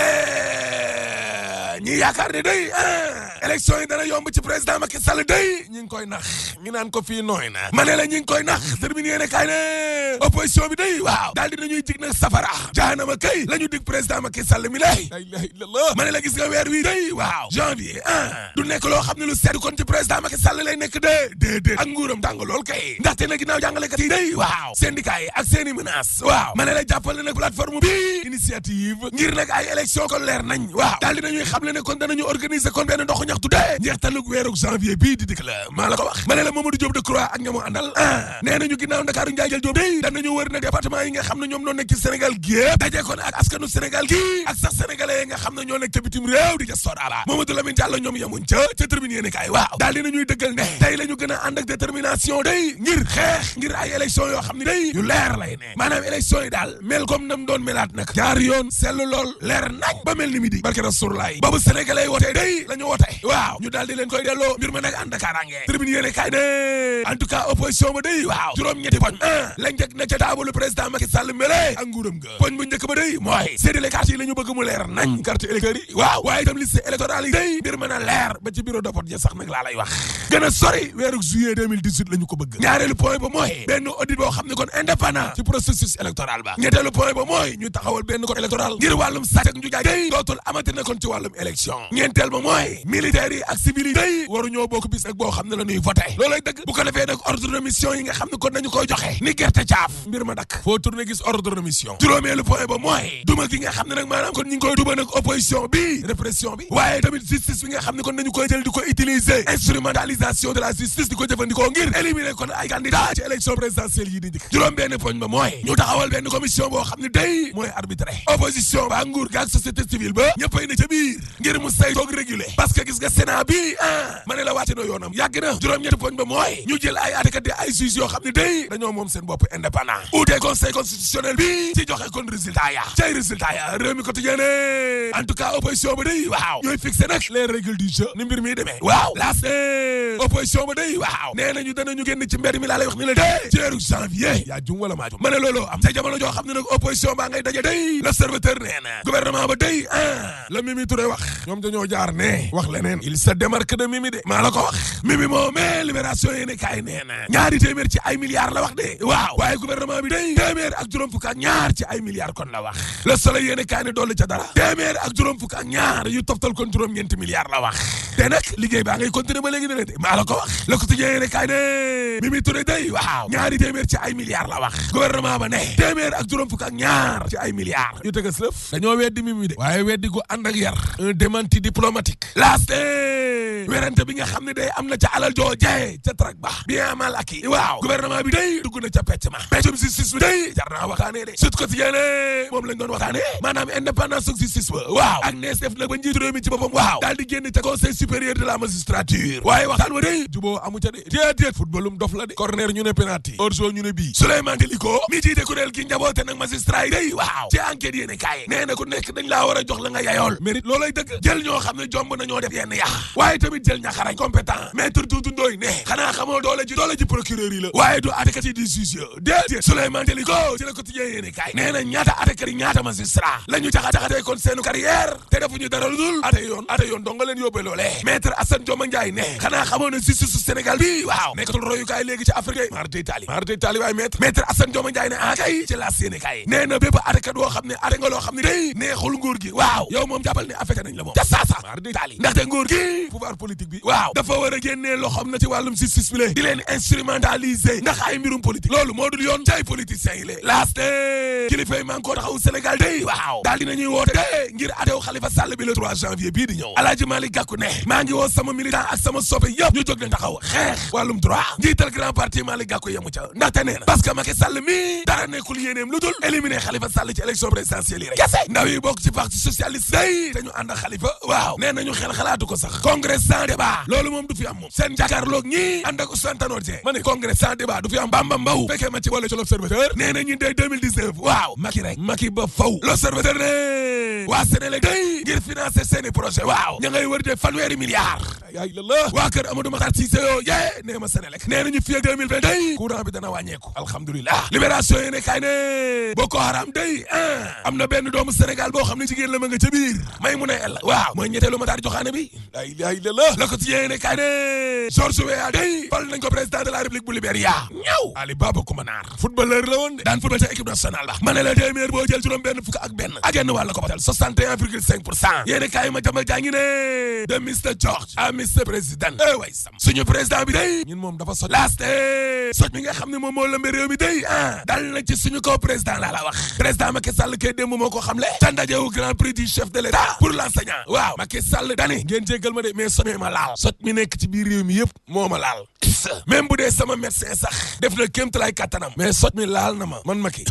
bismillah ñi yaakaar ne day élection yi dana yomb ci président Macky Sall day ñi ngi koy nax ñi naan ko fii nooy na ma ne la ñi ngi koy nax terminé yéene kaay ne opposition bi day waaw daal dinañuy jig nag safara jaanama kay la ñu dig président Macky Sall mi lay la ilaha illallah ma ne la gis nga weer wi day waaw janvier du nekk loo xam ne lu sedd kon ci président Macky Sall lay nekk déedéet ak nguuram tàng lool kay ndaxte nag ginnaaw jàngalekat yi day waaw syndicat yi ak seeni menace waaw ma ne la jàppal nag plateforme bi initiative ngir nag ay élection kon leer nañ waaw daal dinañuy xam le ne kon danañu organiser kon benn ndoxu ñaxtu dee njeextalug weeruk janvier bii di dikk la maa la ko wax ma ne la Mamadou Diop Decroix ak ñamu àndal nee nañu ginnaaw Ndakaaru Njaay jël Diop day danañu wër nag département yi nga xam ne ñoom noo nekk ci Sénégal gi daje kon ak askanu Sénégal gi ak sax sénégalais yi nga xam ne ñoo nekk ca bitim réew di ca sodaaba Mamadou Lamine Diallo ñoom yamuñ ca tribune yéene kaay waaw daal dinañuy dëggal ne tey la ñu gën a ànd ak détermination day ngir xeex ngir ay élection yoo xam ne day yu leer lay ne maanaam élection yi daal mel comme nam doon melaat nag jaar yoon sell lool leer nañ ba mel ni mi di barke Rasulullaay boobu sénégalais yi wootee day la ñu woote waaw ñu daal di leen koy delloo mbir ma nag ànd kaaraange tribune yéene kaay ne en tout cas opposition ba day waaw juróom-ñetti poñ la njëkk na ca taabalu président Macky Sall mele ak nguuram ga poñ bu njëkk ba day mooy séddale carte yi la ñu bëgg mu leer nañ carte électeurs yi waaw waaye itam liste électorale yi day mbir mën a leer ba ci bureau de vote ja sax nag laa lay wax gën a sori weeru juillet 2018 la ñu ko bëgg ñaareelu point ba mooy benn audit boo xam ne kon indépendant ci processus électoral ba ñetteelu point ba mooy ñu taxawal benn code électoral ngir wàllum sàcc ak njujaay day dootul amati na kon ci wàllum élection ñeenteel ba mooy militaires yi ak civils yi day waru ñoo bokk bis ak boo xam ne la ñuy voté loolay dëgg bu ko defee nag ordre de mission yi nga xam ne kon nañu koy joxe ni gerte caaf mbir ma dakk foo tourné gis ordre de mission juróomeelu point ba mooy duma gi nga xam ne nag maanaam kon ñu ngi koy duma nag opposition bi répression bi waaye tamit justice bi nga xam ne kon nañu koy jël di ko utiliser instrumentalisation de la justice di ko jëfandikoo ngir éliminer kon ay candidat ci élection présidentielle yi di dikk juróom benn poñ ba mooy ñu taxawal benn commission boo xam ne day mooy arbitré opposition ba nguur ga ak société civile ba ñëppay na ca biir ngir mu say toog réguler parce que gis nga Sénat bi ma ne la wàcce na yoonam yàgg na juróom-ñetti poñ ba mooy ñu jël ay atekat di ay juges yoo xam ne day dañoo moom seen bopp indépendant uute conseil constitutionnel bi ci joxe kon résultat ya cay résultat ya réew mi quotidien en tout cas opposition ba day waaw ñooy fixé nag les règles du jeu ni mbir mi demee waaw laas opposition ba day waaw nee nañu danañu génn ci mbedd mi laa lay wax ni la dee ci weeru janvier yaa jum wala maa jum ma ne loolu am ca jamono joo xam ne nag opposition baa ngay daje day l'observateur nee na gouvernement ba day la Mimi Touré wax ñoom dañoo jaar ne wax leneen il se démarque de Mimi de maa la ko wax Mimi moo mais libération yéene kaay nee na ñaari téeméer ci ay milliards la wax de waaw waaye gouvernement bi day téeméer ak juróom fukk ak ñaar ci ay milliards kon la wax Le Soleil yéene kaay ne dolli ca dara téeméer ak juróom fukk ak ñaar yu toftal kon juróom-ñeenti milliards la wax te nag liggéey baa ngay continuer ba léegi ne de maa la ko wax Le Quotidien yéene kaay ne Mimi Touré day waaw ñaari téeméer ci ay milliards la wax gouvernement ba ne téeméer ak juróom fukk ak ñaar ci ay milliards yu tëgës lëf dañoo weddi Mimi de waaye weddi gu ànd ak yar un démenti diplomatique laaste werante bi nga xam ne day am na ca alal jooje ca traque ba bien mal acquis waaw gouvernement bi day dugg na ca pecc ma peccum justice bi day jar naa waxtaane de Sud Quotidien moom lañ doon waxtaane maanaam indépendance ak justice ba waaw ak nees def nag ba njiitu réew mi ci boppam waaw daal di génn ca conseil supérieur de la magistrature waaye waxtaan wa day juboo amu ca de déedéet footballum dof la de corner ñu ne penalty hors-jeu ñu ne bii Souleymane Teliko mi jiite kuréel gi njaboote nag magistrat yi day waaw ci enquête yéene kaay nee na ku nekk dañ laa war a jox la nga yayool mérite loolay dëgg jël ñoo xam ne jomb nañoo def yenn yax waaye tamit jël ñaxarañ compétent maître Doudou Ndoye ne xanaa xamoo doole ji procureur yi la waaye du atekat yi di juge déedéet Souleymane Teliko ci Le Quotidien yéene kaay nee na ñaata atekat yi ñaata magistrat la ñu jaxatee kon seenu carrière te defuñu dara lu dul ate yoon dong nga leen yóbbee loolee maître Assane Dioma Ndiaye ne xanaa xamoo ne justice su Sénégal bi waaw nekkatul royukaay léegi ci Afrique mar day taali waaye maître Assane Dioma Ndiaye ne kay ci laas yéene kaay nee na bépp atekat boo xam ne ate nga loo xam ne day neexul nguur gi waaw yow moom jàppal ne affecté nañ la moom ca saasa mar day taali ndaxte nguur gi pouvoir politique bi waaw dafa war a génnee loxoom na ci wàllum justice bi le di leen instrumentaliser ndax ay mbirum politique loolu moo dul yoon cay politiciens yi le laaste kilifay man koo taxaw Sénégal day waaw daal dinañuy woote de ngir atew Khalifa Sall bi le 3 janvier bii di ñëw Alaaji Malick Gakou ne maa ngi woo sama militant ak sama soppe yëpp ñu jóg leen taxaw xeex wàllum droit njiital grand parti Malick Gakou yemu ca ndaxte nee na parce que Macky Sall mi dara nekkul yéeneem lu dul éliminer Khalifa Sall ci élection présidentielle yi rek kese ndaw yi bokk ci parti socialiste day te ñu ànd ak Khalifa waaw nee nañu xel xalaatu ko sax congrès sans débat loolu moom du fi am moom seen jàkkaarloog ñi ànd ak Ousmane Tanor Dieng ma ne congrès sans débat du fi am Bamba Mbow fekkee ma ci boole ci l'observateur nee na ñi dee 2019 waaw Macky rek Macky ba faw l'observateur ne waa Sénélec day ngir financer seeni projet waaw ña ngay wër de fanweeri milliards yaay la waa kër Amadou Makhtar Cissé yoo yee nee ma Sénélec nee nañu fii ak 2020 day courant bi dana wàññeeku alhamdulilah libération yéene kaay ne Boko Haram day am na benn doomu Sénégal boo xam ne jigéen la ma nga ca biir Maïmouna El waaw mooy ñetteelu Matar Joxaane bi la ilaha illallah la ko ci yéene kaay ne George Weah day fal nañ ko président de la République bu Libéria ñaw Ali Baba Koumanaar footballeur la woon de daan football ca équipe nationale ba ma ne la téeméer boo jël juróom benn fukk ak benn ak genn wàll ko batal 61,5% yéene kaay ma jambal jaa ngi ne de Mr George à Mr Président way sam suñu président bi day ñun moom dafa soj laaste soj mi nga xam ne moom moo lëmbe réew mi day dal na ci suñu kaw président laa la wax président Macky Sall kay démb moo ko xamle ca ndajewu grand prix du chef de l'État pour l'enseignant waaw Macky Sall dani ngeen jéggal ma de mais soj mi ma laal soj mi nekk ci biir réew mi yëpp moo ma laal même bu dee sama médecin sax def na kéemtalaay kattanam mais soj mi laal na ma man Macky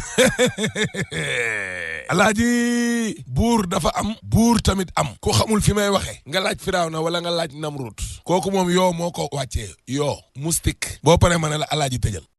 alaaji buur dafa am buur tamit am ku xamul fi may waxe nga laaj Firawna wala nga laaj Namrud kooku moom yoo moo ko wàccee yoo moustique boo paree ma ne la alaaji tëjal